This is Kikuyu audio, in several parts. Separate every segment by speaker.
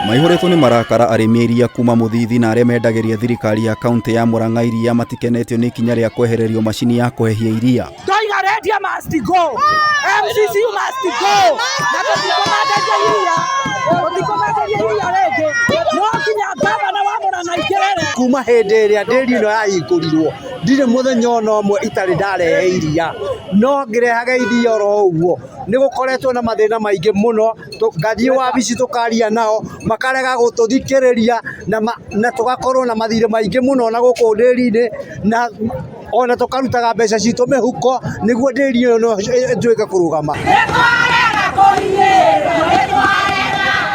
Speaker 1: Maihũrĩtwo nĩ marakara arĩmi a iria kuma Mũthithi na arĩa mendagĩria thirikari ya kaunti ya Murang'a iria matikenetio nĩ ikinya rĩa kwehererio macini ya kũhehia iria.
Speaker 2: Ndoiga Rendia must go, MCCU must go, na tũtikũmenderia iria, tũtikũmenderia iria rĩngĩ, no nginya ngavana wa Murang'a aingĩrĩre.
Speaker 3: Kuma hĩndĩ ĩrĩa ndĩri ĩno yahingũrirwo ndirĩ mũthenya ona ũmwe itarĩ ndarehe iria, no ngĩrehaga iria oro ũguo nĩ gũkoretwo na mathĩna maingĩ mũno. Ngathiĩ wabici tũkaria nao makarega gũtũthikĩrĩria na tũgakorwo na mathirĩ maingĩ mũno na gũkũ ndĩri-inĩ, na ona tũkarutaga mbeca citũ mĩhuko nĩguo ndĩri ĩno ĩtuĩke kũrũgama.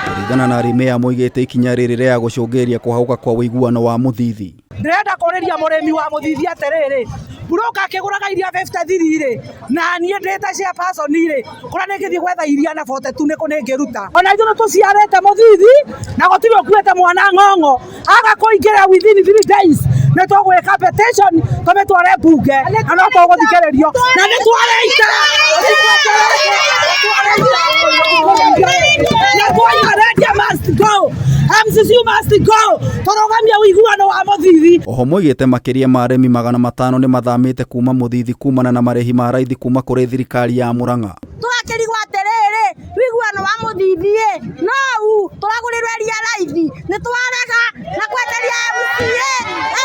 Speaker 1: Kũringana na arĩmi aya moigĩte ikinya rĩrĩ rĩa gũcũngĩrĩria kũhagũka kwa ũiguano wa Mũthithi.
Speaker 2: Ndĩrenda kũrĩria mũrĩmi wa Mũthithi atĩrĩrĩ, broker akĩgũraga iria 53 rĩ, na niĩ ndĩ ta chairperson rĩ, kũrĩa nĩngĩthiĩ gwetha iria na 42 nĩkũ nĩngĩruta. Ona ithuĩ nĩtũciarĩte Mũthithi na gũtirĩ ũkuĩte mwana ng'ong'o, aga kũingĩra within 3 days nĩ tũgwĩka petition tũmĩtware mbunge na no tũgũthikĩrĩrio na nĩ tware ita na twoiga Rendia must go, MCC must go, tũrũgamie ũiguano wa Mũthithi.
Speaker 1: Oho moigĩte makĩria ma arĩmi 500 nĩ mathamĩte kuma Mũthithi kumana na marĩhi ma raithi kuma kũrĩ thirikari ya Murang'a.
Speaker 4: Tũgakĩrigwo atĩrĩrĩ, ũiguano wa Mũthithi ĩ nou tũragũrĩrwo iria raithi, nĩ twarega na kwenderia MCA,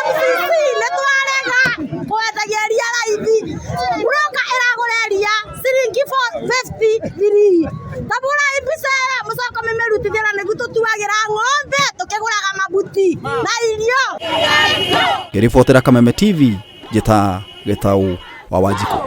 Speaker 4: MCC nĩ twarega kwendagia iria raithi. Broker ĩragũra iria ciringi 53, tabũrai mbica ĩyo mũcoke mũmĩrutithie na nĩguo tũtuagĩra ng'ombe tũkĩgũraga mabuti na irio.
Speaker 1: Ngĩribotera Kameme TV, njĩta Gĩtaũ wa Wanjikũ.